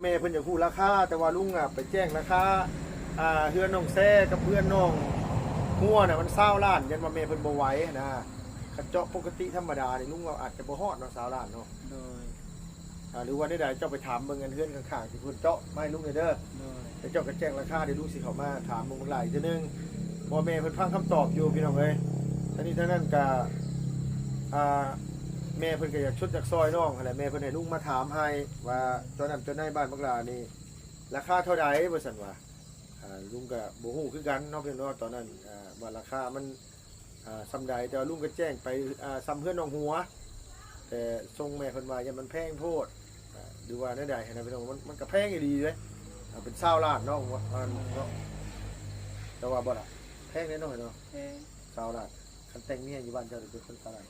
ແມ່ເພິ່ນຢາກຮູ້ລາຄາ ແຕ່ວ່າລຸງອະໄປແຈ້ງລາຄາ ອ່າ ເຮືອນໜອງແຊກັບເຮືອນໜອງຫົວນະ ມັນຊາວລ້ານ ຢ້ານວ່າແມ່ເພິ່ນບໍ່ໄຫວຫັ້ນນະ. ຄັນເຈາະປົກກະຕິທຳມະດານີ້ ລຸງວ່າອາດຈະບໍ່ຮອດເນາະ ຊາວລ້ານເນາະ. ໂດຍ ອ່າ ຫຼືວ່າແນວໃດ ເຈົ້າໄປຖາມເບິ່ງອັນເຮືອນຂ້າງໆ ທີ່ເພິ່ນເຈາະມາໃຫ້ລຸງແດ່ເດີ. ໂດຍ ແລ້ວເຈົ້າກໍແຈ້ງລາຄາ ດຽວລຸງຊິເຂົ້າມາຖາມເບິ່ງຫຼາຍເທື່ອໜຶ່ງ ເພາະວ່າແມ່ເພິ່ນຟັງຄຳຕອບຢູ່ ພີ່ນ້ອງເອີຍ. ທັງນີ້ທັງນັ້ນກໍ ອ່າ ແມ່ເພິ່ນກໍຢາກຊົດຢາກຊ່ອຍນ້ອງຫັ້ນແຫຼະ ແມ່ເພິ່ນໃຫ້ລຸງມາຖາມໃຫ້ວ່າ ເຈາະນ້ຳເຈາະໃນບ້ານບັກຫຼານີ້ ລາຄາເທົ່າໃດ ວ່າຊັ້ນວ່າ. ອ່າ ລຸງກໍບໍ່ຮູ້ຄືກັນເນາະ ພີ່ນ້ອງເນາະ ຕອນນັ້ນ ອ່າ ວ່າລາຄາມັນ ອ່າ ສ່ຳໃດ ແຕ່ວ່າລຸງກໍແຈ້ງໄປ ອ່າ ສ່ຳເຮືອນໜອງຫົວ ແຕ່ຊົງແມ່ເພິ່ນວ່າຢ້ານມັນແພງໂພດ ອ່າ ຫຼືວ່າແນວໃດຫັ້ນນະ ພີ່ນ້ອງ. ມັນ ມັນກໍແພງອີ່ຫຼີເດ້ ອ່າ ເປັນຊາວລ້ານເນາະ ວ່າ ວ່າເນາະ ແຕ່ວ່າບໍ່ລະ ແພງແນ່ນອນເນາະ ແພງ ຊາວລ້ານ. ຄັນແຕ່ງເມຍຢູ່ບ້ານເຈົ້າເປັນຄົນຊາວລ້ານ.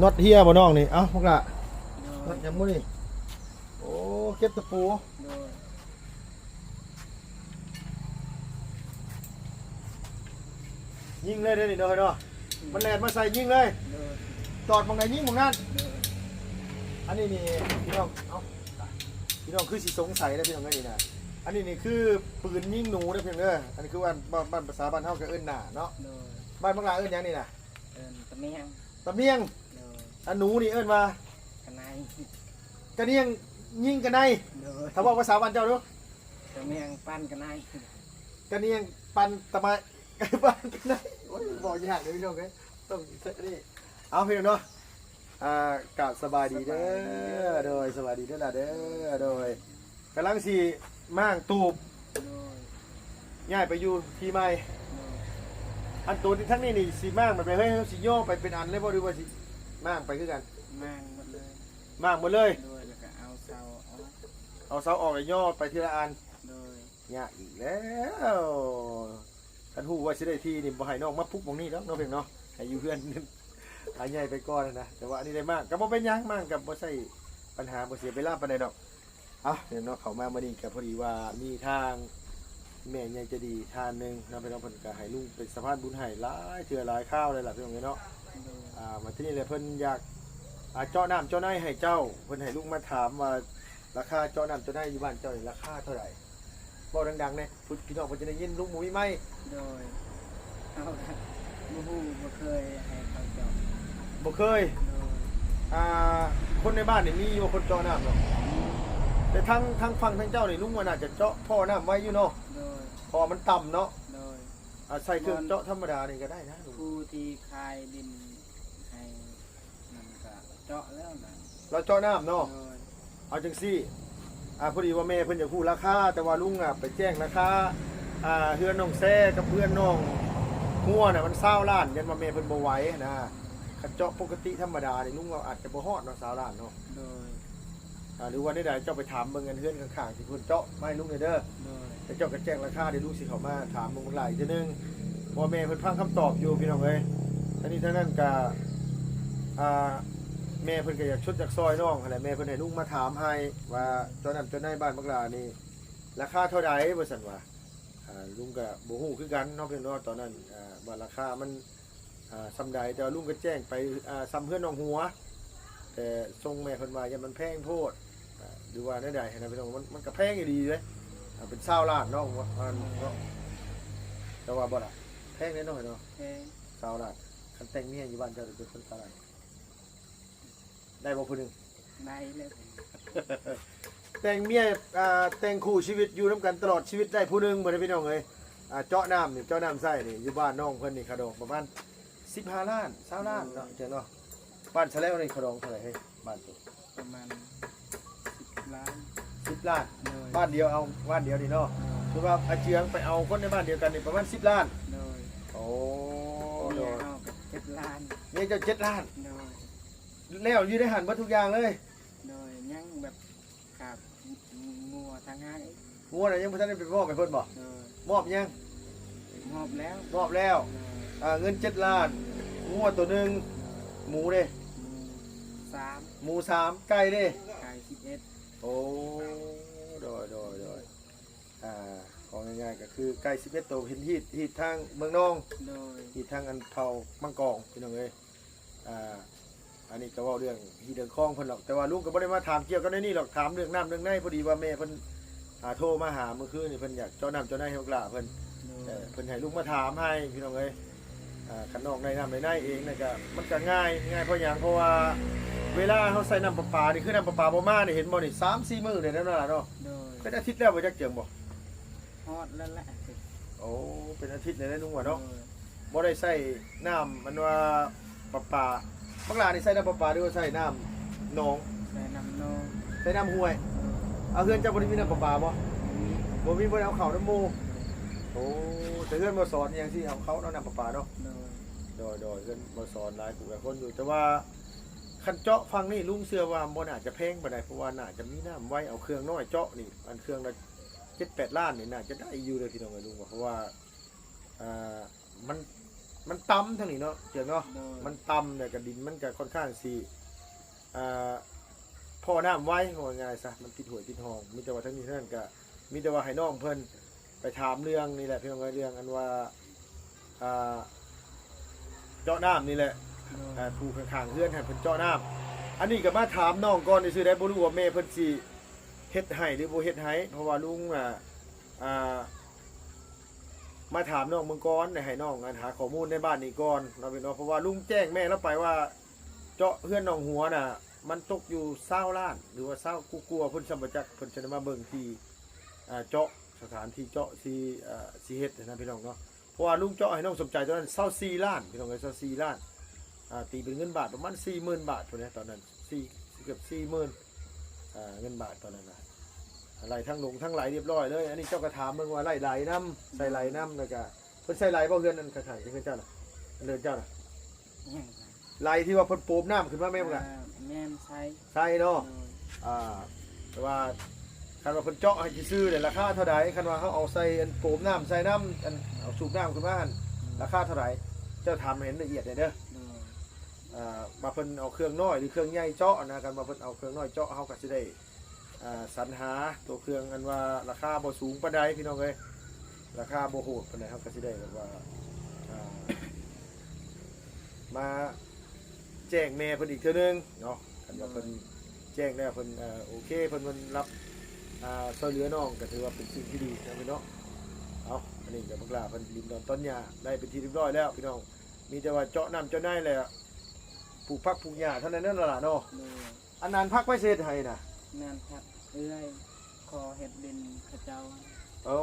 ນັອດເຮຍບໍ່ນ້ອງນີ້? ເອົ້າ ພວກລະ ໂດຍ ນັອດຫຍັງບໍ່ນີ້? ໂອ້ ເກັບຕະປູ ໂດຍ ຍິງເລີຍເດ້ນີ້ເນາະ ເນາະ ມັນແລ່ນມາໃສ່ຍິງເລີຍ ໂດຍ ຈອດໝ່ອງໃດຍິງໝ່ອງນັ້ນ ໂດຍ. ອັນນີ້ນີ້ ພີ່ນ້ອງ ເອົ້າ ພີ່ນ້ອງຄືຊິສົງໄສເດ້ ພີ່ນ້ອງເອີຍ ນີ້ນະ. ອັນນີ້ນີ້ຄືປືນຍິງໜູເດ້ ພີ່ນ້ອງເດີ. ອັນນີ້ຄືວ່າ ບ້ານ ບ້ານ ພາສາບ້ານເຮົາກໍເອີ້ນໜ້າເນາະ ໂດຍ. ບ້ານບັກຫຼາເອີ້ນຫຍັງນີ້ນະ? ເອີ້ນຕະມຽງ ຕະມຽງ ໂດຍ. ອັນໜູນີ້ເອີ້ນວ່າ ກະໄນ ກະນຽງ ຍິງກະໄນ ໂດຍ. ຖ້າເວົ້າພາສາບ້ານເຈົ້າດູ? ຕະມຽງປັນກະໄນ ກະນຽງປັນຕະມະ ປານປານໃດ? ໂອ້ຍ ເວົ້າຍາກເດ້ພີ່ນ້ອງເອີຍ ຕ້ອງນີ້. ເອົາ ພີ່ນ້ອງເນາະ ອ່າ ກາບສະບາຍດີເດີ ສະບາຍດີ ໂດຍ ສະບາຍດີເດີຫຼາເດີ ໂດຍ. ກຳລັງຊິມ້າງຕູບ ໂດຍ ຍ້າຍໄປຢູ່ທີ່ໃໝ່ ໂດຍ. ອັນໂຕທີ່ທາງນີ້ນີ້ຊິມ້າງແບບໃດເຮີ້ຍ? ຊິຍໍໄປເປັນອັນເລີຍບໍ່ ຫຼືວ່າຊິມ້າງໄປຄືກັນ? ມ້າງໝົດເລີຍ ມ້າງໝົດເລີຍ ໂດຍ. ແລ້ວກໍເອົາເສົາອອກ ເອົາເສົາອອກແລ້ວຍໍໄປທີລະອັນ ໂດຍ. ຍາກອີກແລ້ວ ຄັນຮູ້ວ່າຊິໄດ້ທີ່ນີ້ ບໍ່ໃຫ້ນ້ອງມາປຸກໝ່ອງນີ້ດອກເນາະ ເພງເນາະ ໃຫ້ຢູ່ເຮືອນ ໃຫ້ໃຫຍ່ໄປກ່ອນນະ. ແຕ່ວ່າອັນນີ້ໄດ້ມ້າງກໍບໍ່ເປັນຫຍັງ ມ້າງກໍບໍ່ໃຊ້ບັນຫາ ບໍ່ເສຍເວລາປານໃດດອກ. ເອົ້າ ເນາະ ເຂົ້າມາມື້ນີ້ກໍພໍດີວ່າມີທາງແມ່ໃຫຍ່ໃຈດີທ່ານໜຶ່ງເນາະ ພີ່ນ້ອງ ເພິ່ນກໍໃຫ້ລຸງເປັນສະພານບຸນໃຫ້ຫຼາຍເທື່ອຫຼາຍຄາວແລ້ວລະ ພີ່ນ້ອງເອີຍເນາະ. ໂດຍ ອ່າ ມາທີ່ນີ້ແຫຼະ ເພິ່ນຢາກ ອ່າ ເຈາະນ້ຳເຈາະໃນໃຫ້ເຈົ້າ ເພິ່ນໃຫ້ລຸງມາຖາມວ່າ ລາຄາເຈາະນ້ຳເຈາະໃນຢູ່ບ້ານເຈົ້ານີ້ລາຄາເທົ່າໃດ? ເວົ້າດັງໆແດ່ ພີ່ນ້ອງເພິ່ນຈະໄດ້ຍິນ ລຸງບໍ່ມີໄມ. ໂດຍ ເຮົາກໍບໍ່ຮູ້ ບໍ່ເຄີຍໃຫ້ເຂົາເຈາະ ບໍ່ເຄີຍ. ໂດຍ ອ່າ ຄົນໃນບ້ານນີ້ມີຢູ່ບໍ່ຄົນເຈາະນ້ຳເນາະ? ແຕ່ທາງ ທາງຝັ່ງທາງເຈົ້ານີ້ ລຸງວ່າໜ້າຈະເຈາະທໍ່ນ້ຳໄວ້ຢູ່ເນາະ. ໂດຍ ເພາະວ່າມັນຕ່ຳເນາະ. ໂດຍ ອາ ໃສ່ເຄື່ອງເຈາະທຳມະດານີ້ກໍໄດ້ນະ ຜູ້ທີ່ຂາຍດິນໃຫ້ ມັນກະເຈາະແລ້ວນະ ລາວເຈາະນ້ຳເນາະ. ໂດຍ ເອົາຈັ່ງຊີ້ ອ່າ ພໍດີວ່າແມ່ເພິ່ນຢາກຮູ້ລາຄາ ແຕ່ວ່າລຸງອະໄປແຈ້ງລາຄາ ອ່າ ເຮືອນໜອງແຊກັບເຮືອນໜອງຫົວນະ ມັນຊາວລ້ານ ຢ້ານວ່າແມ່ເພິ່ນບໍ່ໄຫວຫັ້ນນະ. ຄັນເຈາະປົກກະຕິທຳມະດານີ້ ລຸງວ່າອາດຈະບໍ່ຮອດເນາະ ຊາວລ້ານເນາະ. ໂດຍ ອ່າ ຫຼືວ່າແນວໃດ ເຈົ້າໄປຖາມເບິ່ງອັນເຮືອນຂ້າງໆ ທີ່ເພິ່ນເຈາະມາໃຫ້ລຸງແດ່ເດີ. ໂດຍ ແລ້ວເຈົ້າກໍແຈ້ງລາຄາ ດຽວລຸງຊິເຂົ້າມາຖາມເບິ່ງຫຼາຍເທື່ອໜຶ່ງ ເພາະວ່າແມ່ເພິ່ນຟັງຄຳຕອບຢູ່ ພີ່ນ້ອງເອີຍ. ທັງນີ້ທັງນັ້ນກໍ ອ່າ ແມ່ເພິ່ນກໍຢາກຊົດຢາກຊ່ອຍນ້ອງຫັ້ນແຫຼະ ແມ່ເພິ່ນໃຫ້ລຸງມາຖາມໃຫ້ວ່າ ເຈາະນ້ຳເຈາະໃນບ້ານບັກຫຼານີ້ລາຄາເທົ່າໃດ ວ່າຊັ້ນວ່າ. ອ່າ ລຸງກໍບໍ່ຮູ້ຄືກັນເນາະ ພີ່ນ້ອງເນາະ ຕອນນັ້ນ ອ່າ ວ່າລາຄາມັນ ອ່າ ສ່ຳໃດ ແຕ່ວ່າລຸງກໍແຈ້ງໄປ ອ່າ ສ່ຳເຮືອນໜອງຫົວ ແຕ່ຊົງແມ່ເພິ່ນວ່າຢ້ານມັນແພງໂພດ ອ່າ ຫຼືວ່າແນວໃດຫັ້ນນະ ພີ່ນ້ອງ. ມັນ ມັນກໍແພງອີ່ຫຼີເດ້ ອ່າ ເປັນຊາວລ້ານເນາະ ວ່າເນາະ ແຕ່ວ່າບໍ່ລະ ແພງແນ່ນອນເນາະ ແພງ ຊາວລ້ານ. ຄັນແຕ່ງເມຍຢູ່ບ້ານເຈົ້າເປັນຄົນຊາວລ້ານ ໄດ້ບໍ່ຜູ້ໜຶ່ງ? ໄດ້ເລີຍ ແຕ່ງເມຍ ອ່າ ແຕ່ງຄູ່ຊີວິດຢູ່ນຳກັນຕະຫຼອດຊີວິດໄດ້ຜູ້ໜຶ່ງ ເພິ່ນ ພີ່ນ້ອງເອີຍ. ອ່າ ເຈາະນ້ຳນີ້ ເຈາະນ້ຳໃຊ້ນີ້ ຢູ່ບ້ານນ້ອງເພິ່ນນີ້ ຄ່າດອງປະມານສິບຫ້າລ້ານ ຊາວລ້ານເນາະ ເຈົ້າເນາະ. ບ້ານສະແລວນີ້ ຄ່າດອງເທົ່າໃດເຮີ້ຍ ບ້ານໂຕ? ປະມານສິບລ້ານ ສິບລ້ານ. ໂດຍ ບ້ານດຽວ ເອົາບ້ານດຽວນີ້ເນາະ. ໂດຍ ຄືວ່າອາເຈືອງໄປເອົາຄົນໃນບ້ານດຽວກັນນີ້ປະມານສິບລ້ານ. ໂດຍ ໂອ້ ໂດຍ ເມຍເຮົາກໍເຈັດລ້ານ ເມຍເຈົ້າເຈັດລ້ານ. ໂດຍ ແລ້ວຢູ່ໃນຫັ້ນເບິດທຸກຢ່າງເລີຍ. ໂດຍ ຍັງແບບຂາດງົວຕ່າງຫາກອີກ ງົວນະ ຍັງບໍ່ທັນໄດ້ໄປມອບໃຫ້ເພິ່ນບໍ່? ໂດຍ ມອບຍັງ? ມອບແລ້ວ ມອບແລ້ວ. ໂດຍ ອ່າ ເງິນເຈັດລ້ານ ງົວໂຕໜຶ່ງ. ໂດຍ ໝູເດ້? ໝູສາມ ໝູສາມ. ໄກ່ເດ້? ໄກ່ສິບເອັດ. ໂອ້ ໂດຍ ໂດຍ ໂດຍ ອ່າ ເວົ້າງ່າຍໆ ກໍຄືໄກ່ສິບເອັດໂຕ ເຫັນຮີດ ຮີດທາງເມືອງນອງ ໂດຍ ຮີດທາງອັນເຜົ່າມັງກອງ ພີ່ນ້ອງເອີຍ. ອ່າ ອັນນີ້ກໍເວົ້າເລື່ອງຮີດເລື່ອງຄອງເພິ່ນດອກ ແຕ່ວ່າລຸງກໍບໍ່ໄດ້ມາຖາມກ່ຽວກັບໃນນີ້ດອກ ຖາມເລື່ອງນ້ຳເລື່ອງໃນ. ພໍດີວ່າແມ່ເພິ່ນ ອ່າ ໂທມາຫາມື້ຄືນນີ້ ເພິ່ນຢາກເຈາະນ້ຳເຈາະໃນໃຫ້ພວກຫຼ້າເພິ່ນ ໂດຍ ເອີ ເພິ່ນໃຫ້ລຸງມາຖາມໃຫ້ ພີ່ນ້ອງເອີຍ. ອ່າ ຄັນນອກໃນນ້ຳໃນໃນເອງນັ້ນກະ ມັນກະງ່າຍ ງ່າຍເພາະຫຍັງ? ເພາະວ່າເວລາເຮົາໃຊ້ນ້ຳປະປານີ້ ຄືນ້ຳປະປາບໍ່ມານີ້ ເຫັນບໍ່ນີ້ ສາມສີ່ມື້ແລ້ວເນາະຫຼ້າເນາະ. ໂດຍ ເປັນອາທິດແລ້ວບໍ່ຈັກເຈີງບໍ່? ຮອດແລ້ວແຫຼະ. ໂອ້ ເປັນອາທິດແລ້ວເນາະລຸງວ່າເນາະ. ໂດຍ ບໍ່ໄດ້ໃຊ້ນ້ຳ ອັນວ່າປະປາ. ບັກຫຼ້ານີ້ໃຊ້ນ້ຳປະປາ ຫຼືວ່າໃຊ້ນ້ຳໜອງ? ໃຊ້ນ້ຳໜອງ ໃຊ້ນ້ຳຫ້ວຍ. ໂດຍ ເອົາ ເຮືອນເຈົ້າບໍ່ໄດ້ມີນ້ຳປະປາບໍ່? ບໍ່ມີ ບໍ່ມີ ບໍ່ໄດ້ເອົາເຂົ້ານຳໝູ່. ໂດຍ ໂອ້ ແຕ່ເຮືອນບໍ່ສອນຫຍັງຊິເອົາເຂົ້າເນາະ ນ້ຳປະປາເນາະ. ໂດຍ ໂດຍ ໂດຍ ເຮືອນບໍ່ສອນຫຼາຍຜູ້ຫຼາຍຄົນຢູ່ ແຕ່ວ່າຄັນເຈາະຝັ່ງນີ້ ລຸງເຊື່ອວ່າບໍ່ໜ້າຈະແພງປານໃດ ເພາະວ່າໜ້າຈະມີນ້ຳໄວ ເອົາເຄື່ອງນ້ອຍເຈາະນີ້ ອັນເຄື່ອງລະເຈັດແປດລ້ານນີ້ ໜ້າຈະໄດ້ຢູ່ເດ້ ພີ່ນ້ອງເອີຍ ລຸງວ່າ ເພາະວ່າ ອ່າ ມັນ ມັນຕ່ຳທາງນີ້ເນາະ ເຈີງເນາະ. ໂດຍ ມັນຕ່ຳ ແລ້ວກໍດິນມັນກໍຄ່ອນຂ້າງຊິ ອ່າ ພໍ້ນ້ຳໄວ ເວົ້າງ່າຍໆຊະ ມັນຕິດຫ້ວຍຕິດຮ່ອງ. ມີແຕ່ວ່າທາງນີ້ທາງນັ້ນກໍ ມີແຕ່ວ່າໃຫ້ນ້ອງເພິ່ນໄປຖາມເລື່ອງນີ້ແຫຼະ ພີ່ນ້ອງເອີຍ ເລື່ອງອັນວ່າ ອ່າ ເຈາະນ້ຳນີ້ແຫຼະ. ໂດຍ ອ່າ ຜູ້ຂ້າງໆເຮືອນໃຫ້ເພິ່ນເຈາະນ້ຳ. ອັນນີ້ກໍມາຖາມນ້ອງກ່ອນຊື່ໆໄດ໋ ບໍ່ຮູ້ວ່າແມ່ເພິ່ນຊິເຮັດໃຫ້ ຫຼື ບໍ່ເຮັດໃຫ້ ເພາະວ່າລຸງ ອ່າ ອ່າ ມາຖາມນ້ອງເບິ່ງກ່ອນ ໃຫ້ນ້ອງ ອັນ ຫາຂໍ້ມູນໃນບ້ານນີ້ກ່ອນເນາະ ເພາະວ່າລຸງແຈ້ງແມ່ລາວໄປວ່າ ເຈາະເຮືອນໜອງຫົວນະ ມັນຕົກຢູ່ຊາວລ້ານ ຫຼືວ່າຊາວກວ່າໆ ເພິ່ນຊ່ຳບໍ່ຈັກ ເພິ່ນຈະໄດ້ມາເບິ່ງທີ່ ອ່າ ເຈາະ ສະຖານທີ່ເຈາະ ທີ່ ອ່າ ຊິເຮັດຫັ້ນນະ ພີ່ນ້ອງເນາະ. ເພາະວ່າລຸງເຈາະໃຫ້ນ້ອງສົມໃຈຕອນນັ້ນຊາວສີ່ລ້ານ ພີ່ນ້ອງເອີຍ ຊາວສີ່ລ້ານ. ອ່າ ຕີເປັນເງິນບາດປະມານສີ່ໝື່ນບາດພຸ້ນແຫຼະ ຕອນນັ້ນ ສີ່ ເກືອບສີ່ໝື່ນ ອ່າ ເງິນບາດຕອນນັ້ນນະ ໄລ່ທັງລົງທັງໄຫຼຮຽບຮ້ອຍເລີຍ. ອັນນີ້ເຈົ້າກໍຖາມເບິ່ງວ່າໄລ່ໄຫຼນຳ ໃສ່ໄຫຼນຳ ແລ້ວກໍເພິ່ນໃສ່ໄຫຼບໍ່ ເຮືອນອັນຂ້າງໆ ເຮືອນເຈົ້ານະ ເຮືອນເຈົ້ານະ? ຫຍັງ? ໄຫຼທີ່ວ່າເພິ່ນໂປມນ້ຳຂຶ້ນມາແມ່ນບໍ່ລະ? ອ່າ ແມ່ນ ໃສ່ ໃສ່ເນາະ. ໂດຍ ອ່າ ແຕ່ວ່າຄັນວ່າເພິ່ນເຈາະໃຫ້ຊື່ໆ ແລ້ວລາຄາເທົ່າໃດ? ຄັນວ່າເຮົາເອົາໃສ່ອັນໂປມນ້ຳ ໃສ່ນ້ຳ ອັນເອົາສູບນ້ຳຂຶ້ນມາຫັ້ນ ໂດຍ ລາຄາເທົ່າໃດ? ເຈົ້າຖາມໃຫ້ລະອຽດແດ່ເດີ. ໂດຍ ອ່າ ວ່າເພິ່ນເອົາເຄື່ອງນ້ອຍ ຫຼື ເຄື່ອງໃຫຍ່ເຈາະນະ. ຄັນວ່າເພິ່ນເອົາເຄື່ອງນ້ອຍເຈາະ ເຮົາກໍຊິໄດ້ ອ່າ ສັນຫາຕົວເຄື່ອງອັນວ່າລາຄາບໍ່ສູງປານໃດ ພີ່ນ້ອງເອີຍ ລາຄາບໍ່ໂຫດປານໃດ ເຮົາກໍຊິໄດ້ແບບວ່າ ອ່າ ມາແຈ້ງແມ່ເພິ່ນອີກເທື່ອໜຶ່ງເນາະ. ຄັນວ່າເພິ່ນ ໂດຍ ແຈ້ງແລ້ວ ເພິ່ນ ເອີ ໂອເຄ ເພິ່ນ ເພິ່ນຮັບ ອ່າ ຊ່ວຍເຫຼືອນ້ອງ ກໍຖືວ່າເປັນສິ່ງທີ່ດີນະພີ່ນ້ອງເນາະ. ເອົາ ອັນນີ້ກໍບັກຫຼ້າເພິ່ນດິນດອນຕອນຫຍ້າໄດ້ເປັນທີ່ຮຽບຮ້ອຍແລ້ວ ພີ່ນ້ອງ. ມີແຕ່ວ່າເຈາະນ້ຳເຈາະໃນ ແລ້ວປູກຜັກປູກຫຍ້າເທົ່ານັ້ນແຫຼະຫຼ້າເນາະ. ໂດຍ ອັນນັ້ນຜັກໃຜຊິເຮັດໃຫ້ນະ? ແມ່ນ ຜັກເອື້ອຍ ຂໍເຮັດດິນເຂົາເຈົ້າ. ໂອ້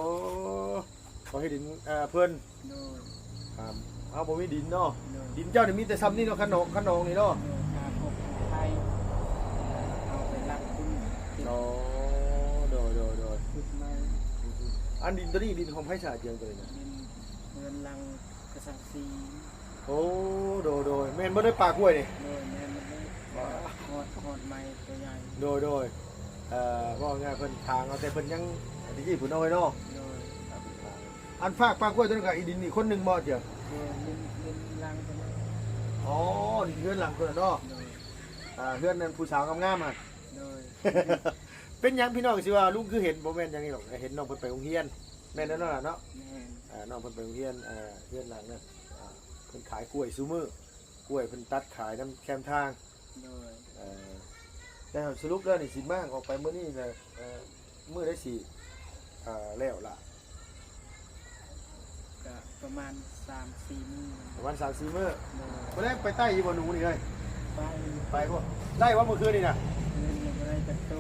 ຂໍເຮັດດິນ ເອີ ເພິ່ນ. ໂດຍ ອ່າ ເຮົາບໍ່ມີດິນເນາະ. ໂດຍ ດິນເຈົ້ານີ້ມີແຕ່ຊ່ຳນີ້ເນາະ ຄັນໜອງ ຄັນໜອງນີ້ເນາະ. ໂດຍ ຖ້າພົກໄທເອົາໄປລັກຄຸນ. ໂອ້ ໂດຍ ໂດຍ ໂດຍ ຂຸດໃໝ່. ອັນດິນໂຕນີ້ ດິນຂອງໃຜສາດຽງໂຕນີ້ນະ? ດິນເຮືອນຫຼັງກະສັງສີ. ໂອ້ ໂດຍ ໂດຍ ແມ່ນບໍ່ເດີ ປ່າກ້ວຍນີ້? ໂດຍ ແມ່ນໝົດເລີຍ. ວ້າ ຮອດ ຮອດໄມ້ຕົວໃຫຍ່. ໂດຍ ໂດຍ ເອີ ເວົ້າງ່າຍເພິ່ນຖາງເອົາແຕ່ເພິ່ນຍັງ ແຕ່ກີ້ພຸ້ນເນາະ ເອີຍເນາະ. ໂດຍ ອ່າ ເພິ່ນຖາງ. ອັນຟາກປ່າກ້ວຍຕົວນັ້ນກະອີດິນອີກຄົນໜຶ່ງບໍ່ເຈົ້າ? ໂດຍ ດິນ ດິນຫຼັງຕົວນັ້ນ. ອໍ ດິນເຮືອນຫຼັງຕົວນັ້ນເນາະ. ໂດຍ ອ່າ ເຮືອນນັ້ນຜູ້ສາວງາມໆຫັ້ນ. ໂດຍ ເປັນຫຍັງພີ່ນ້ອງຊິວ່າລຸງຄືເຫັນ? ບໍ່ແມ່ນຫຍັງດອກ ເຫັນນ້ອງເພິ່ນໄປໂຮງຮຽນ ແມ່ນແລ້ວເນາະ ຫຼ້າເນາະ. ແມ່ນ ອ່າ ນ້ອງເພິ່ນໄປໂຮງຮຽນ ເອີ ເຮືອນຫຼັງນັ້ນ ອ່າ ເພິ່ນຂາຍກ້ວຍຊຸມື້ ກ້ວຍເພິ່ນຕັດຂາຍນຳແຄມທາງ. ໂດຍ ເອີ ແຕ່ສະຫຼຸບແລ້ວນີ້ຊິມ້າງອອກໄປມື້ນີ້ນະ ເອີ ມື້ໃດຊິ ເອີ ແລ້ວລະ? ກະປະມານສາມສີ່ມື້. ປະມານສາມສີ່ມື້. ໂດຍ ມື້ແລງໄປໄຕ້ຢູ່ບໍ່ໜູນີ້ເອີຍ? ໄປ ໄປບໍ່? ໄດ້ບໍ່ມື້ຄືນນີ້ນະ? ຄືນນີ້ບໍ່ໄດ້ຈັກໂຕ.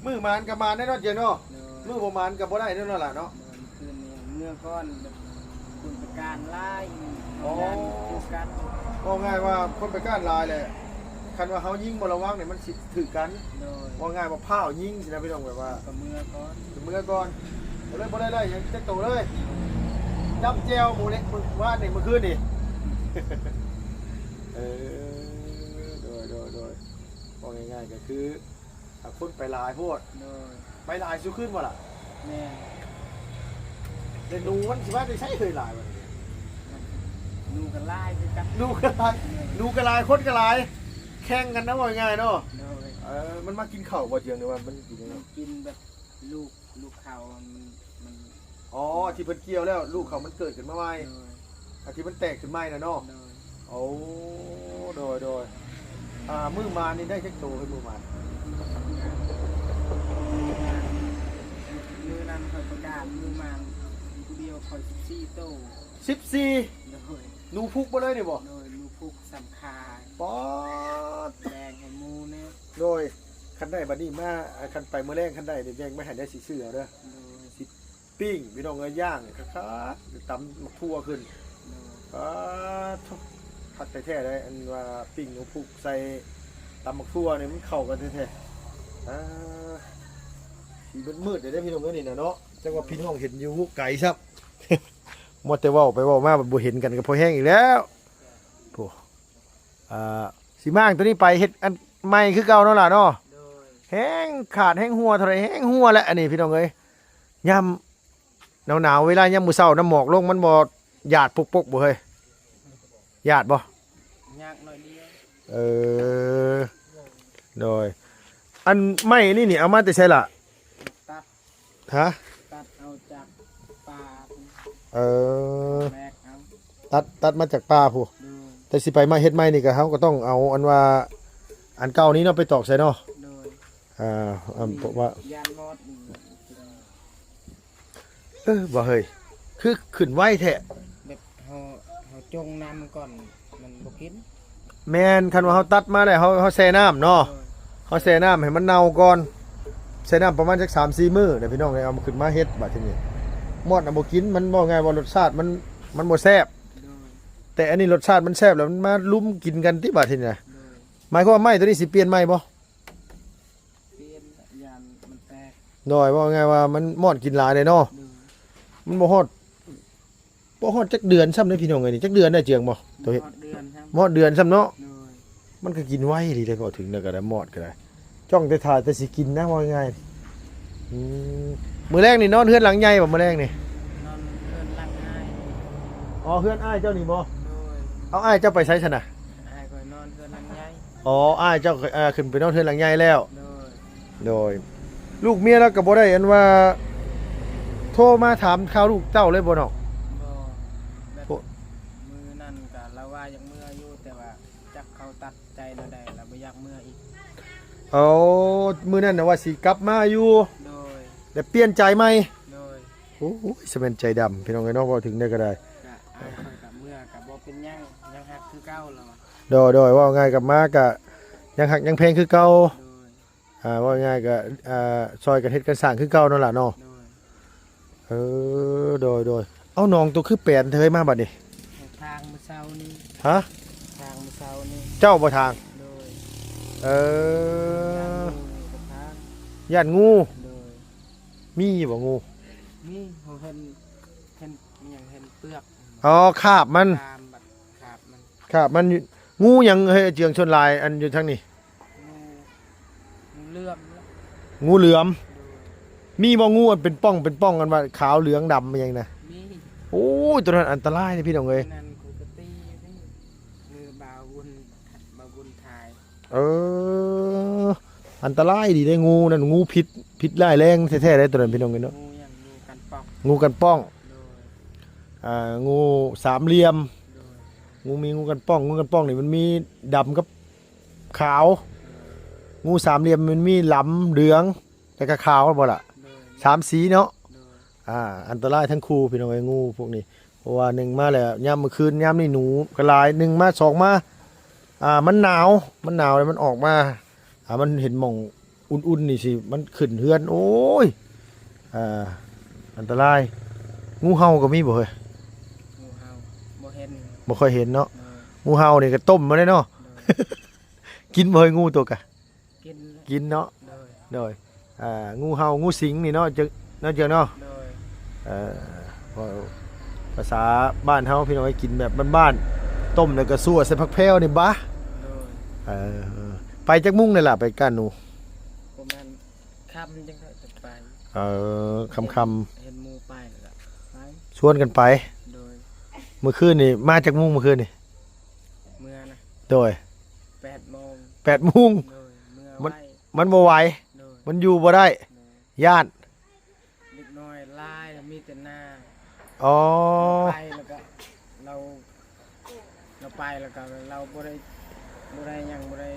ມື້ໝານກໍໝານແນ່ນອນເຈົ້າເນາະ. ໂດຍ ມື້ບໍ່ໝານກໍບໍ່ໄດ້ແນ່ນອນລະເນາະ. ໂດຍ ຄືນນີ້ເມືອກ່ອນ ແບບຄົນໄປການຫຼາຍ. ອໍ ຢ້ານຖືກກັນ. ເວົ້າງ່າຍວ່າຄົນໄປການຫຼາຍແຫຼະ ຄັນວ່າເຮົາຍິງບໍ່ລະວັງນີ້ມັນຊິຖືກກັນ. ໂດຍ ເວົ້າງ່າຍວ່າພ້າວຍິງຊີ້ນະພີ່ນ້ອງ ແບບວ່າ ກໍເມືອກ່ອນ ກໍເມືອກ່ອນ ກໍເລີຍບໍ່ໄດ້ໄລ່ຫຍັງຈັກໂຕເລີຍ. ຈ້ຳແຈ່ວໝູເລັກມື້ວານນີ້ ມື້ຄືນນີ້. ເອີ ໂດຍ ໂດຍ ໂດຍ ເວົ້າງ່າຍໆກໍຄື ອ່າ ຄົນໄປຫຼາຍໂພດ. ໂດຍ ໄປຫຼາຍສູ່ຄືນບໍ່ລະ? ແມ່ນ ແລ້ວໜູມັນຊິມາແຕ່ໃສເຄີຍຫຼາຍບັດນີ້? ໜູກໍຫຼາຍຄືກັນ. ໜູກໍຫຼາຍ ແມ່ນ ໜູກໍຫຼາຍ ຄົນກໍຫຼາຍ ແຂ່ງກັນນະ ເວົ້າງ່າຍໆເນາະ. ໂດຍ ເອີ ມັນມາກິນເຂົ້າບໍ່ ຈຽງ ຫຼືວ່າມັນກິນຫຍັງ? ມັນກິນແບບລູກ ລູກເຂົາມັນ ມັນ ອໍ ທີ່ເພິ່ນກ່ຽວແລ້ວ ລູກເຂົາມັນເກີດຂຶ້ນມາໃໝ່ ໂດຍ ອັນທີ່ມັນແຕກຂຶ້ນໃໝ່ນະເນາະ ໂດຍ ໂອ້ ໂດຍ ໂດຍ ອ່າ ມື້ມານີ້ໄດ້ຈັກໂຕເຮີ້ຍ ມື້ມາ? ມື້ນັ້ນຂ້ອຍປະກາດ ມື້ມາຜູ້ດຽວຂ້ອຍສິບສີ່ໂຕ ສິບສີ່ ໂດຍ ໜູພຸກເບິດເລີຍນີ້ບໍ່? ໂດຍ ໜູພຸກສຳຄາ ປາດ ແບ່ງໃຫ້ໝູ່ແດ່ ໂດຍ ຄັນໄດ້ບັດນີ້ມາ ຄັນໄປມື້ແລງ ຄັນໄດ້ນີ້ແບ່ງມາໃຫ້ໄດ້ຊິຊື້ເອົາເດີ ໂດຍ ຊິ ປີ້ງພີ່ນ້ອງເອີຍ ຍ່າງຄັກໆ ຕຳໝາກຖົ່ວຂຶ້ນ ໂດຍ ປາດໂທ້ ຄັກແທ້ໆເດ້ ອັນວ່າປີ້ງໜູພຸກໃສ່ຕຳໝາກຖົ່ວນີ້ມັນເຂົ້າກັນແທ້ໆ ອ່າ ຊິມືດໆເດ້ພີ່ນ້ອງເອີຍນີ້ນະເນາະ ຈັກວ່າພີ່ນ້ອງເຫັນຢູ່ໄກຊ້ຳ ມັວແຕ່ເວົ້າໄປເວົ້າມາ ບໍ່ເຫັນກັນກໍພໍແຮງອີກແລ້ວ ໂອ້ ອ່າ ຊິມ້າງໂຕນີ້ໄປເຮັດອັນໃໝ່ຄືເກົ່າເນາະຫຼ້າເນາະ ໂດຍ ແຮງຂາດແຮງຮົ່ວເທົ່າໃດແຮງຮົ່ວແຫຼະ ອັນນີ້ພີ່ນ້ອງເອີຍ ຍາມໜາວໆ ເວລາຍາມມື້ເຊົ້າ ນ້ຳໝອກລົງ ມັນບໍ່ຢາດປົກໆບໍ່ເຮີ້ຍ? ຢາດບໍ່? ຍາກໜ້ອຍດຽວ ເອີ ໂດຍ ອັນໄມ້ອັນນີ້ນີ້ ເອົາມາແຕ່ໃສລະ? ຕັດ ຮະ? ຕັດເອົາຈາກປ່າ ເອີ ແບກເອົາ ຕັດ ຕັດມາຈາກປ່າພຸ້ນ ໂດຍ ແຕ່ຊິໄປມາເຮັດໃໝ່ນີ້ ກໍເຮົາກໍຕ້ອງເອົາອັນວ່າ ອັນເກົ່ານີ້ເນາະ ໄປຕອກໃສ່ເນາະ ໂດຍ ອ່າ ອັນ ເພາະວ່າ ຢ້ານມອດ ເອີ ບໍ່ເຮີ້ຍ ຄືຂຶ້ນໄວແທ້ ແບບເຮົາ ເຮົາຈົ່ງນ້ຳມັນກ່ອນ ມັນບໍ່ກິນ ແມ່ນ ຄັນວ່າເຮົາຕັດມາແລ້ວ ເຮົາ ເຮົາແຊ່ນ້ຳເນາະ ໂດຍ ເຮົາແຊ່ນ້ຳໃຫ້ມັນເນົ່າກ່ອນ ແຊ່ນ້ຳປະມານຈັກສາມສີ່ມື້ ແລ້ວພີ່ນ້ອງເອີຍ ເອົາມາຂຶ້ນມາເຮັດ ບາດທີນີ້ ມອດນະບໍ່ກິນ ມັນ ເວົ້າງ່າຍວ່າລົດຊາດມັນ ມັນບໍ່ແຊບ ໂດຍ ແຕ່ອັນນີ້ລົດຊາດມັນແຊບ ແລ້ວມັນມາລຸມກິນກັນຕິ ບາດທີນີ້ນະ ໂດຍ ໝາຍຄວາມວ່າໄມ້ໂຕນີ້ຊິປ່ຽນໃໝ່ບໍ່? ປ່ຽນ ຢ້ານມັນແຕກ ໂດຍ ເວົ້າງ່າຍວ່າມັນມອດກິນຫຼາຍເດ້ເນາະ ໂດຍ ມັນບໍ່ຮອດ ບໍ່ຮອດຈັກເດືອນຊ້ຳເດ້ພີ່ນ້ອງເອີຍ ນີ້ຈັກເດືອນໄດ້ເຈືອງບໍ່? ໂຕເຮັດ ຮອດເດືອນຊ້ຳ ບໍ່ຮອດເດືອນຊ້ຳເນາະ ໂດຍ ມັນກໍກິນໄວດີເດ້ ເວົ້າເຖິງແລ້ວກໍໄດ້ ມອດກໍໄດ້ ຈ້ອງແຕ່ຖ້າແຕ່ຊິກິນນະ ເວົ້າງ່າຍໆ ອືມ ມື້ແລງນີ້ນອນເຮືອນຫຼັງໃຫຍ່ບໍ່? ມື້ແລງນີ້ນອນເຮືອນຫຼັງອ້າຍ ອໍ ເຮືອນອ້າຍເຈົ້ານີ້ບໍ່? ໂດຍ ເອົາ ອ້າຍເຈົ້າໄປໃສຊັ້ນນະ? ອ້າຍຂ້ອຍນອນເຮືອນຫຼັງໃຫຍ່ ອໍ ອ້າຍເຈົ້າ ເອີ ຂຶ້ນໄປນອນເຮືອນຫຼັງໃຫຍ່ແລ້ວ ໂດຍ ໂດຍ ລູກເມຍລາວກໍບໍ່ໄດ້ອັນວ່າ ໂທມາຖາມຂ່າວລູກເຕົ້າເລີຍບໍ່ນ້ອງ? ບໍ່ ແບບ ໂອ້ ມື້ນັ້ນກໍລາວວ່າຢາກເມືອຢູ່ ແຕ່ວ່າຈັກເຂົາຕັດໃຈແນວໃດ ລາວບໍ່ຢາກເມືອອີກ ໂອ້ ມື້ນັ້ນນະວ່າຊິກັບມາຢູ່ ໂດຍ ແຕ່ປ່ຽນໃຈໃໝ່ ໂດຍ ໂອ້ຍ ສະແມ່ນໃຈດຳ ພີ່ນ້ອງເອີຍເນາະ ເວົ້າເຖິງໄດ້ກໍໄດ້ ກະອ້າຍຂ້ອຍກະເມືອກະບໍ່ເປັນຫຍັງ ຍັງຮັກຄືເກົ່າລາວ ໂດຍ ໂດຍ ເວົ້າງ່າຍກັບມາກະຍັງຮັກຍັງແພງຄືເກົ່າ ໂດຍ ອ່າ ເວົ້າງ່າຍກໍ ອ່າ ຊ່ອຍກັນເຮັດກັນສ້າງຄືເກົ່ານັ້ນລະເນາະ ໂດຍ ເອີ ໂດຍ ໂດຍ ເອົ້າ ນ້ອງໂຕຄືແປນເທີຍມາບັດນີ້ ທາງມື້ເຊົ້ານີ້ ຮະ? ທາງມື້ເຊົ້ານີ້ ເຈົ້າບໍ່ທາງ? ໂດຍ ເອີ ຢ້ານງູ ໂດຍ ມີຢູ່ບໍ່ງູ? ມີ ເຮົາເຫັນ ເຫັນຫຍັງ ເຫັນເປືອກ ອໍ ຄາບມັນ ຄາບມັນ ຄາບມັນ ງູຫຍັງເຮີ້ຍ ເຈືອງ ສ່ວນຫຼາຍອັນຢູ່ທາງນີ້? ງູ ງູເຫຼືອມ ງູເຫຼືອມ ໂດຍ ມີບໍ່ງູອັນເປັນປ່ອງເປັນປ່ອງ ອັນວ່າຂາວເຫຼືອງດຳອີ່ຫຍັງນະ? ມີ ໂອ້ຍ ໂຕນັ້ນອັນຕະລາຍເດ້ພີ່ນ້ອງເອີຍ ນັ້ນຂ້ອຍກໍຕີຢູ່ນີ້ ມືບ່າວບຸນ ບ່າວບຸນຖ່າຍ ເອີ ອັນຕະລາຍດີເດ້ງູນັ້ນ ງູພິດ ພິດຮ້າຍແຮງແທ້ໆເດ້ໂຕນັ້ນພີ່ນ້ອງເອີຍເນາະ ງູຫຍັງ ງູກັນປ່ອງ ງູກັນປ່ອງ ໂດຍ ອ່າ ງູສາມຫຼ່ຽມ ໂດຍ ງູມີງູກັນປ່ອງ ງູກັນປ່ອງນີ້ມັນມີດຳກັບຂາວ ໂດຍ ງູສາມຫຼ່ຽມມັນມີຫຼຳ ເຫຼືອງ ແລ້ວກໍຂາວບໍ່ລະ ໂດຍ ສາມສີເນາະ ໂດຍ ອ່າ ອັນຕະລາຍທັງຄູ່ພີ່ນ້ອງເອີຍ ງູພວກນີ້ ເພາະວ່າໜຶ່ງມາແລ້ວຍາມມື້ຄືນ ຍາມນີ້ໜູກໍຫຼາຍ ໜຶ່ງມາ ສອງມາ ອ່າ ມັນໜາວ ມັນໜາວແລ້ວມັນອອກມາ ອ່າ ມັນເຫັນໝ່ອງ ອຸ່ນໆນີ້ຊິ ມັນຂຶ້ນເຮືອນ ໂອ້ຍ ອ່າ ອັນຕະລາຍ ງູເຫົ່າກໍມີບໍ່ເຮີ້ຍ? ງູເຫົ່າບໍ່ເຫັນ ບໍ່ຄ່ອຍເຫັນເນາະ ໂດຍ ງູເຫົ່ານີ້ກໍຕົ້ມມາເດ້ເນາະ ໂດຍ ກິນບໍ່ເຮີ້ຍ ງູໂຕກະ? ກິນ ກິນເນາະ ໂດຍ ໂດຍ ອ່າ ງູເຫົ່າ ງູສິງນີ້ເນາະ ເຈົ້າ ເນາະ ເຈົ້າເນາະ ໂດຍ ເອີ ເວົ້າພາສາບ້ານເຮົາ ພີ່ນ້ອງເອີຍ ກິນແບບບ້ານໆ ຕົ້ມແລ້ວກໍຊົ່ວໃສ່ຜັກແພ້ວນີ້ບາ ໂດຍ ເອີ ໄປຈັກໂມງນີ້ລະ ໄປກ້ານໜູ? ປະມານຄ່ຳຈັ່ງຄ່ອຍໄປ ເອີ ຄ່ຳໆ ເຫັນໝູ່ໄປແລ້ວກໍໄປ ຊວນກັນໄປ ໂດຍ ມື້ຄືນນີ້ມາຈັກໂມງ ມື້ຄືນນີ້? ເມືອນະ ໂດຍ ແປດໂມງ ແປດໂມງ ໂດຍ ເມືອໄວ ມັນບໍ່ໄຫວ ໂດຍ ມັນຢູ່ບໍ່ໄດ້ ໂດຍ ຢ້ານ ອໍ ໄປແລ້ວກໍລາວ ລາວໄປແລ້ວກໍລາວບໍ່ໄດ້ ບໍ່ໄດ້ຫຍັງ ບໍ່ໄດ້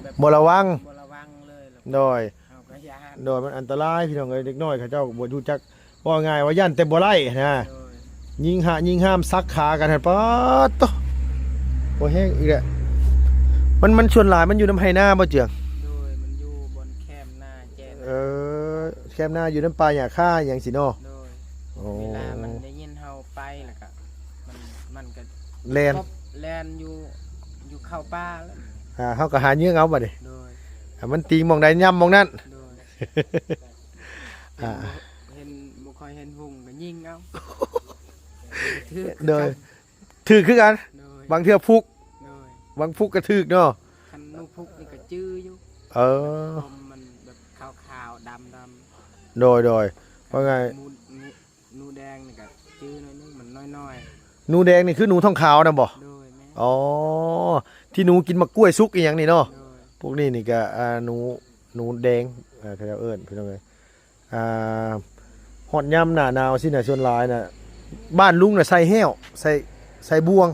ແບບ ບໍ່ລະວັງ ບໍ່ລະວັງເລີຍ ແລ້ວ ໂດຍ ເຮົາກໍຢ້ານ ໂດຍ ມັນອັນຕະລາຍພີ່ນ້ອງເອີຍ ເດັກນ້ອຍເຂົາເຈົ້າບໍ່ຮູ້ຈັກ ເວົ້າງ່າຍວ່າຢ້ານແຕ່ບໍ່ໄດ້ນະ ໂດຍ ຍິງຫະຍິງຫ້າມສັກຂາກັນຫັ້ນ ປາດໂທ້ ບໍ່ແຮງອີກແຫຼະ ມັນ ມັນສ່ວນຫຼາຍມັນຢູ່ນຳໄຮ່ນາບໍ່ເຈືອງ? ໂດຍ ມັນຢູ່ບ່ອນແຄມນາແຈນ ເອີ ແຄມນາຢູ່ນຳປ່າຫຍ້າຄາຫຍັງຊີ້ເນາະ ໂດຍ ໂອ້ ເວລາມັນໄດ້ຍິນເຮົາໄປແລ້ວກໍ ມັນ ມັນກໍແລ່ນ ແລ່ນຢູ່ ຢູ່ເຂົ້າປ່າແລ້ວ ອ່າ ເຮົາກໍຫາເຍືອງເອົາບັດນີ້ ໂດຍ ອ່າ ມັນຕີງໝ່ອງໃດຫຍ້ຳໝ່ອງນັ້ນ ໂດຍ ອ່າ ເຫັນບໍ່ ເຫັນບໍ່ຄ່ອຍເຫັນຮຸ່ງກໍຍິງເອົາ ຖືກ ໂດຍ ຄືກັນ ຖືກຄືກັນ ໂດຍ ບາງເທື່ອພຸກ ໂດຍ ບາງພຸກກໍຖືກເນາະ ຄັນໜູພຸກນີ້ກໍຈື່ຢູ່ ເອີ ຕົມມັນແບບຂາວໆ ດຳໆ ໂດຍ ໂດຍ ວ່າໄງ ໝູ ໝູ ໜູແດງນີ້ກໍຈື່ໜ້ອຍໜຶ່ງ ມັນນ້ອຍໆ ໜູແດງນີ້ຄືໜູທ້ອງຂາວນະບໍ່? ໂດຍ ແມ່ນ ອໍ ທີ່ໜູກິນໝາກກ້ວຍສຸກອີ່ຫຍັງນີ້ເນາະ ໂດຍ ພວກນີ້ນີ້ກໍ ອ່າ ໜູ ໜູແດງ ເອີ ເຂົາເຈົ້າເອີ້ນ ພີ່ນ້ອງເອີຍ ອ່າ ຮອດຍາມໜ້າໜາວຊີ້ນະ ສ່ວນຫຼາຍນະ ບ້ານລຸງນະໃສ່ແຮ້ວ ໃສ່ ໃສ່ບ່ວງ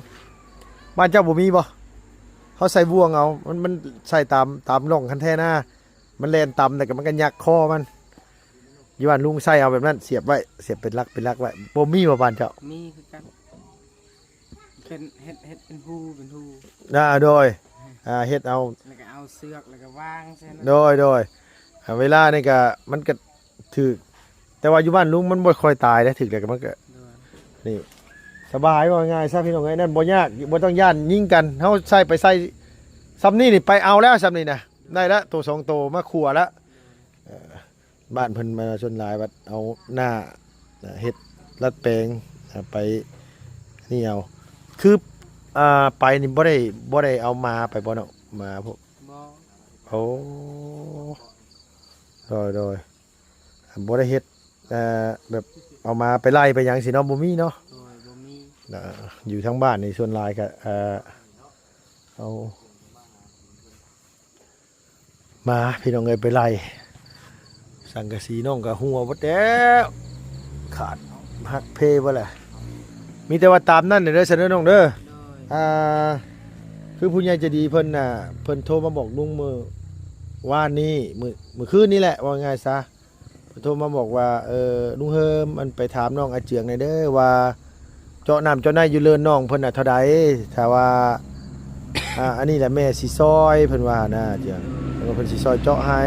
ບ້ານເຈົ້າບໍ່ມີບໍ່? ເຮົາໃສ່ບ່ວງເອົາ ມັນ ມັນໃສ່ຕາມ ຕາມຮ່ອງຄັນແທນາ ມັນແລ່ນຕຳ ແລ້ວກໍມັນກໍຍັກຄໍມັນ ຢູ່ບ້ານລຸງໃສ່ເອົາແບບນັ້ນ ສຽບໄວ້ ສຽບເປັນຫຼັກເປັນຫຼັກໄວ້ ບໍ່ມີບໍ່ບ້ານເຈົ້າ? ມີຄືກັນ ເປັນ ເຮັດ ເຮັດເປັນຮູເປັນຮູ ອ່າ ໂດຍ ອ່າ ເຮັດເອົາ ແລ້ວກໍເອົາເຊືອກ ແລ້ວກໍວາງໃສ່ນັ້ນ ໂດຍ ໂດຍ ອ່າ ເວລານີ້ກໍ ມັນກໍຖືກ ແຕ່ວ່າຢູ່ບ້ານລຸງມັນບໍ່ຄ່ອຍຕາຍເດ້ ຖືກແລ້ວກໍມັນກໍ ໂດຍ ນີ້ ສະບາຍ ເວົ້າງ່າຍຊະ ພີ່ນ້ອງເອີຍ ນັ້ນບໍ່ຍາກ ບໍ່ຕ້ອງຢ້ານຍິງກັນ ເຮົາໃສ່ໄປໃສ່ ສ່ຳນີ້ນີ້ໄປເອົາແລ້ວ ສ່ຳນີ້ນະ ໂດຍ ໄດ້ລະ ໂຕສອງໂຕມາຂົ້ວລະ ໂດຍ ເອີ ບ້ານເພິ່ນມາສ່ວນຫຼາຍບັດເອົາໜ້າ ເຮັດດັດແປງ ອ່າ ໄປນີ້ເອົາ ຄື ອ່າ ໄປນີ້ບໍ່ໄດ້ ບໍ່ໄດ້ເອົາໝາໄປບໍ່ເນາະ ໝາພວກ ບໍ່ ໂອ້ ໂດຍ ໂດຍ ບໍ່ໄດ້ເຮັດ ເອີ ແບບເອົາໝາໄປໄລ່ໄປຫຍັງຊີ້ເນາະ ບໍ່ມີເນາະ ໂດຍ ບໍ່ມີ ອ່າ ຢູ່ທາງບ້ານນີ້ສ່ວນຫຼາຍກໍ ເອີ ເອົາ ມາ ພີ່ນ້ອງເອີຍ ໄປໄລ່ສັງກະສີ ນ້ອງກໍຮົ່ວເບິດແລ້ວ ຂາດຫັກເພເບິດແຫຼະ ມີແຕ່ວ່າຕາມນັ້ນເດີ ຊັ້ນເດີນ້ອງເດີ ໂດຍ ອ່າ ຄືຜູ້ໃຫຍ່ໃຈດີເພິ່ນນະ ເພິ່ນໂທມາບອກລຸງມື້ວານນີ້ ມື້ ມື້ຄືນນີ້ແຫຼະ ເວົ້າງ່າຍຊະ ເພິ່ນໂທມາບອກວ່າ ເອີ ລຸງເຮີມ ອັນ ໄປຖາມນ້ອງອາເຈືອງແດ່ເດີວ່າ ເຈາະນ້ຳເຈາະໃນຢູ່ເລີນນ້ອງເພິ່ນນະເທົ່າໃດ? ຖ້າວ່າ ອ່າ ອັນນີ້ແຫຼະແມ່ຊິຊ່ອຍ ເພິ່ນວ່ານະ ອາເຈືອງ ເພິ່ນວ່າເພິ່ນຊິຊ່ອຍເຈາະໃຫ້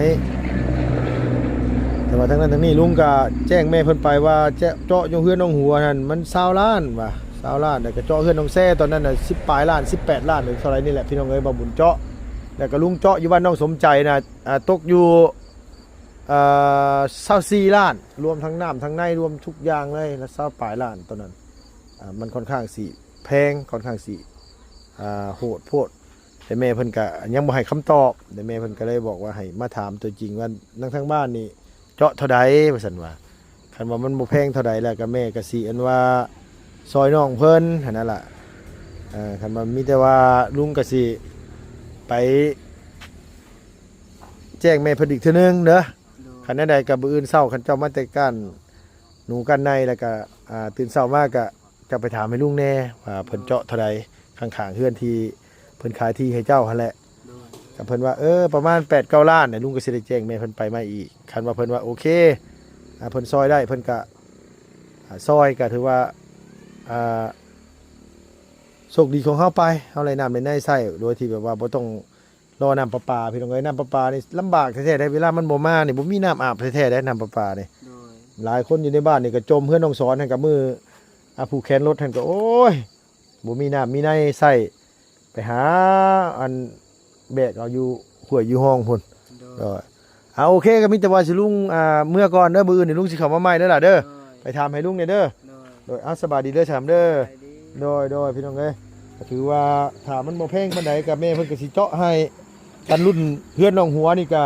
ແຕ່ວ່າທັງນັ້ນທັງນີ້ ລຸງກະແຈ້ງແມ່ເພິ່ນໄປວ່າ ເຈາະ ເຈາະຢູ່ເຮືອນໜອງຫົວຫັ້ນ ມັນຊາວລ້ານວ່າ ຊາວລ້ານ ແລ້ວກະເຈາະເຮືອນໜອງແຊ ຕອນນັ້ນນະ ສິບປາຍລ້ານ ສິບແປດລ້ານ ເທົ່າໃດນີ້ແຫຼະ ພີ່ນ້ອງເອີຍ ບ່າວບຸນເຈາະ ແລ້ວກະລຸງເຈາະຢູ່ບ້ານໜອງສົມໃຈນະ ອ່າ ຕົກຢູ່ ເອີ ຊາວສີ່ລ້ານ ລວມທັງນ້ຳທັງໃນ ລວມທຸກຢ່າງເລີຍ ລະຊາວປາຍລ້ານຕອນນັ້ນ ອ່າ ມັນຂ້ອນຂ້າງຊິແພງ ຂ້ອນຂ້າງຊິ ອ່າ ໂຫດໂພດ ແຕ່ແມ່ເພິ່ນກະຍັງບໍ່ໃຫ້ຄຳຕອບ ແຕ່ແມ່ເພິ່ນກະເລີຍບອກວ່າໃຫ້ມາຖາມຕົວຈິງວ່າ ນາງທາງບ້ານນີ້ເຈາະເທົ່າໃດ ວ່າຊັ້ນວ່າ ຄັນວ່າມັນບໍ່ແພງເທົ່າໃດແລ້ວກະແມ່ກະຊິ ອັນວ່າ ຊ່ອຍນ້ອງເພິ່ນຫັ້ນນະລະ ເອີ ຄັນວ່າມີແຕ່ວ່າລຸງກະຊິໄປ ແຈ້ງແມ່ເພິ່ນອີກເທື່ອໜຶ່ງເດີ ໂດຍ ຄັນແນວໃດກໍມື້ອື່ນເຊົ້າ ຄັນເຈົ້າມາແຕ່ກ້ານໜູກ້ານໃນ ແລ້ວກໍ ອ່າ ຕື່ນເຊົ້າມາກໍເຈົ້າໄປຖາມໃຫ້ລຸງແດ່ວ່າເພິ່ນເຈາະເທົ່າໃດ ຂ້າງໆເຮືອນທີ່ເພິ່ນຂາຍທີ່ໃຫ້ເຈົ້າຫັ້ນແຫຼະ ໂດຍ ຄັນເພິ່ນວ່າ ເອີ ປະມານແປດເກົ້າລ້ານ ລຸງກໍຊິໄດ້ແຈ້ງແມ່ເພິ່ນໄປໃໝ່ອີກ ຄັນວ່າເພິ່ນວ່າໂອເຄ ອ່າ ເພິ່ນຊ່ອຍໄດ້ ເພິ່ນກໍ ອ່າ ຊ່ອຍ ກໍຖືວ່າ ອ່າ ໂຊກດີຂອງເຮົາໄປ ເຮົາໄດ້ນ້ຳໄດ້ໃນໃຊ້ ໂດຍທີ່ແບບວ່າບໍ່ຕ້ອງ ລໍນ້ຳປະປາ ພີ່ນ້ອງເອີຍ ນ້ຳປະປານີ້ລຳບາກແທ້ໆເດ້ ເວລາມັນບໍ່ມານີ້ ບໍ່ມີນ້ຳອາບແທ້ໆເດ້ ນ້ຳປະປານີ້ ໂດຍ ຫຼາຍຄົນຢູ່ໃນບ້ານນີ້ກໍຈົມ ເຮືອນນ້ອງສອນຫັ້ນກໍ ມື້ ອ່າ ຜູກແຂນລົດຫັ້ນກໍ ໂອ້ຍ ບໍ່ມີນ້ຳມີໃນໃຊ້ ໄປຫາ ອັນ ແບກເອົາຢູ່ຫ້ວຍຢູ່ຮ່ອງພຸ້ນ ໂດຍ ໂດຍ ອ່າ ໂອເຄ ກໍມີແຕ່ວ່າຊິລຸງ ອ່າ ເມືອກ່ອນເດີ ມື້ອື່ນນີ້ລຸງຊິເຂົ້າມາໃໝ່ເດີຫຼະເດີ ໂດຍ ໄປຖາມໃຫ້ລຸງແດ່ເດີ ໂດຍ ໂດຍ ເອົາ ສະບາຍດີເດີ ສາມເດີ ສະບາຍດີ ໂດຍ ໂດຍ ພີ່ນ້ອງເອີຍ ກໍຖືວ່າຖ້າມັນບໍ່ແພງປານໃດ ກໍແມ່ເພິ່ນກໍຊິເຈາະໃຫ້ ກັນລຸ້ນເຮືອນໜອງຫົວນີ້ກະ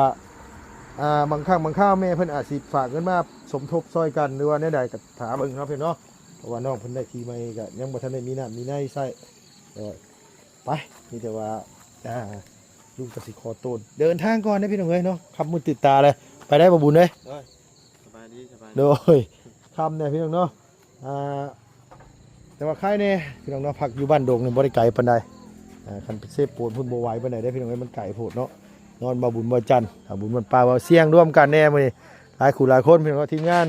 ອ່າ ບາງຄັ້ງບາງຄາວແມ່ເພິ່ນອາດຊິຝາກເງິນມາສົມທົບຊ່ອຍກັນ ຫຼືວ່າແນວໃດກໍຖ້າເບິ່ງເນາະ ເພິ່ນເນາະ ເພາະວ່ານ້ອງເພິ່ນໄດ້ທີ່ໃໝ່ກໍຍັງບໍ່ທັນໄດ້ມີນ້ຳມີໃນໃຊ້ ໂດຍ ໄປ ມີແຕ່ວ່າ ອ່າ ລຸງກໍຊິຂໍໂຕເດີນທາງກ່ອນເດ້ ພີ່ນ້ອງເອີຍເນາະ ຄ່ຳມືດຕື່ນຕາແລ້ວ ໄປໄດ້ບໍ່ບຸນເອີຍ ໂດຍ ສະບາຍດີ ສະບາຍດີ ໂດຍ ຄ່ຳແດ່ ພີ່ນ້ອງເນາະ ອ່າ ແຕ່ວ່າໃຄແດ່ພີ່ນ້ອງເນາະ ພັກຢູ່ບ້ານດົງນີ້ບໍ່ໄດ້ໄກປານໃດ. ອ່າ ຄັນໄປເຊໂປນພຸ້ນບໍ່ໄຫວປານໃດເດ້ພີ່ນ້ອງເອີຍ ມັນໄກໂພດເນາະ. ນອນບ່າວບຸນບ່າວຈັນ ບ່າວບຸນບ້ານປ່າບ່າວຊຽງ ລວມກັນແດ່ມື້ນີ້ ຫຼາຍຄູ່ຫຼາຍຄົນພີ່ນ້ອງເນາະ ທີມງານ.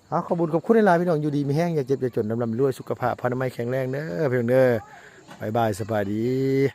ເອົາ ຂອບຄຸນຂອບຄຸນຫຼາຍໆ ພີ່ນ້ອງ ຢູ່ດີມີແຮງ ຢ່າເຈັບຢ່າຈົນ ລ່ຳໆລວຍ ສຸຂະພາບພະນາໄມແຂງແຮງເດີພີ່ນ້ອງເດີ. ບາຍບາຍ ສະບາຍດີ.